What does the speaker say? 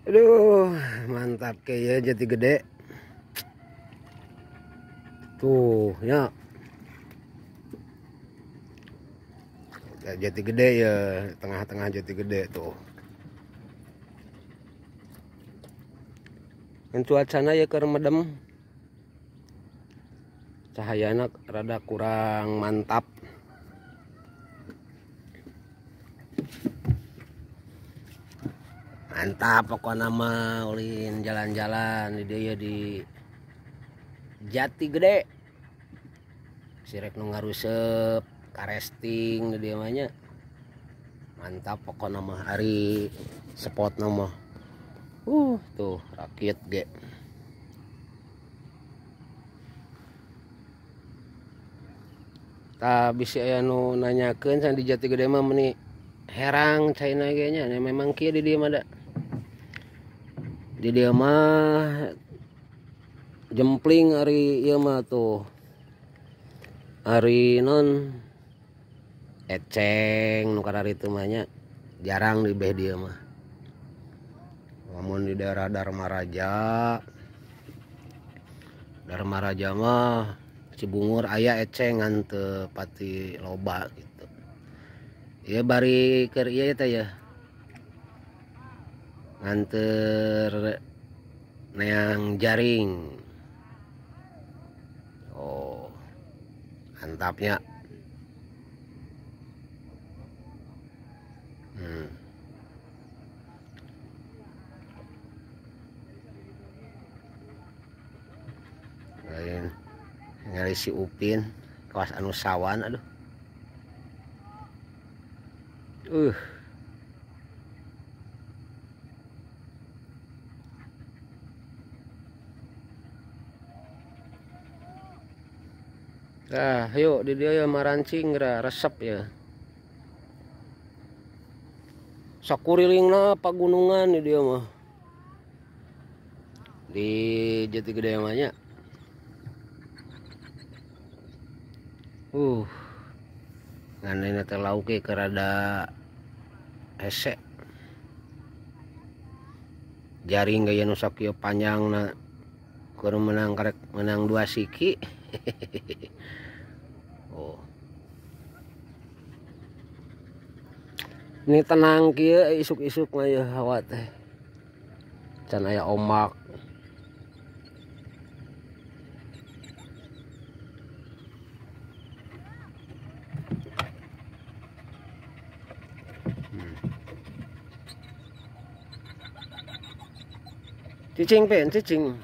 Aduh, mantap kayak Jati Gede. Tuh, ya. Jati Gede ya, tengah-tengah Jati Gede tuh. Dan cuacana ya keur medem. Cahayana rada kurang mantap. Mantap pokoknya mah ulin jalan-jalan di dieu di Jati Gede. Sirek nu ngarusep karesting di dieu mah nya. Mantap pokoknya mah ari spotna mah. Tuh rakit ge. Tah bisi aya nu nanyakeun san di Jati Gede mah meuni herang caina ge nya, memang kieu di dieu mah da. Di dieu mah jempling ari ieu mah tuh. Ari non eceng nu kararitu mah nya jarang di beh dieu mah. Lamun di daerah Darmaraja, Darmaraja mah Cibungur aya eceng ngan teu pati loba gitu. Ieu bari keur ieu teh ya. Nganter neang jaring. Oh, mantapnya. Lain ngali si Upin kawas anu sawan aduh. Nah, yuk di dia ya marancing geura resep ya. Sakurilingna pagunungan di dia mah. Di Jati Gede mah nya. Nganena teh lauk ge keur rada hese. Jaring gaya nu sakieu panjangna keur menang karek menang 2 siki. Oh. Ini tenang kieu isuk-isuk mah ya hawa teh. Can aya ombak. Cicing pen, cicing.